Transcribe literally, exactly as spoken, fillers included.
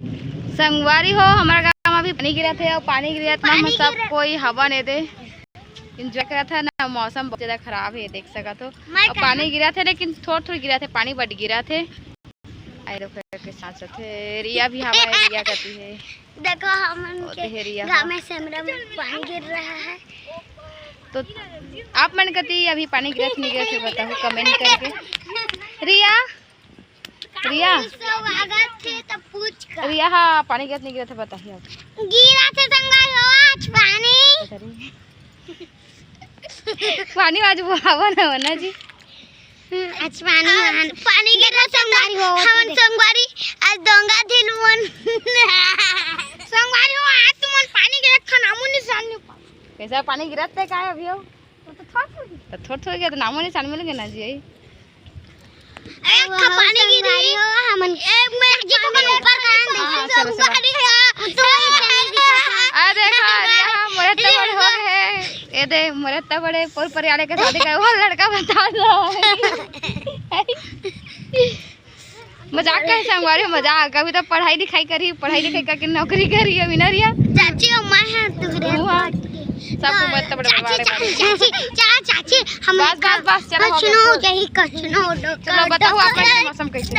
संगवारी हो, हमर गांव में अभी पानी गिरत हे अउ पानी गिरत में हम सब कोई हवन एदे एंजॉय करत हे ना। मौसम बहुत ज्यादा खराब हे, देख सकत हो। अउ पानी गिरत हे, लेकिन थोड़ थोड़ गिरत हे, पानी बड़ गिरत हे। आई देखो के साथ साथ हे, रिया भी हवा हे, रिया कति हे। देखो हमन के गांव में सेमरा में पानी गिर रहा है। तो आप मन कति अभी पानी गिरत नहीं गिरत हे, बताओ कमेंट करके। रिया, रिया। स्वागत है, तब पूछ कर। रिया, हाँ, पानी गिरत नहीं गिरत हे, बताइए आप। गिरत हे संगवारी हो आज पानी। पानी आज वो हवा ना, ना जी। हम्म, आज पानी आज हन। पानी गिरत हे संगवारी हो, हमन संगवारी आज डोंगा दिल मन। संगवारी हो, आज तुमन पानी गिरत खाना मुंह निशान नहीं पा। कैसा पानी गिरत हे काय अभी हो? तो थोड़ थोड़ गिरत हे, तो नामो निशान मिल गए ना जी। एक ठो पानी गिरी हो, हमन एक में जी को ऊपर कान दे। हाँ, चलो, चलो। संगवारी हो। तो ये चैनल दिखा। अरे देखो, अरे यहाँ मोरे तो बड़े हो गए। ये दे, मोरे तो बड़े पोर परियाले के शादी का वो लड़का बता दो। मजाक का हे संगवारी, मजाक। अभी तो पढ़ाई लिखाई करी, पढ़ाई लिखाई करके नौकरी करी अभी ना रिया। चाची, ओ मैं है तुहरे हुआ। सबको बत बड़े चाची, बड़े चाची, चाची, चाची, हम बस, बस, बस, चलो, हो गया। कछनो, यही कछनो, चलो, बताओ आप लोग के मौसम कैसे?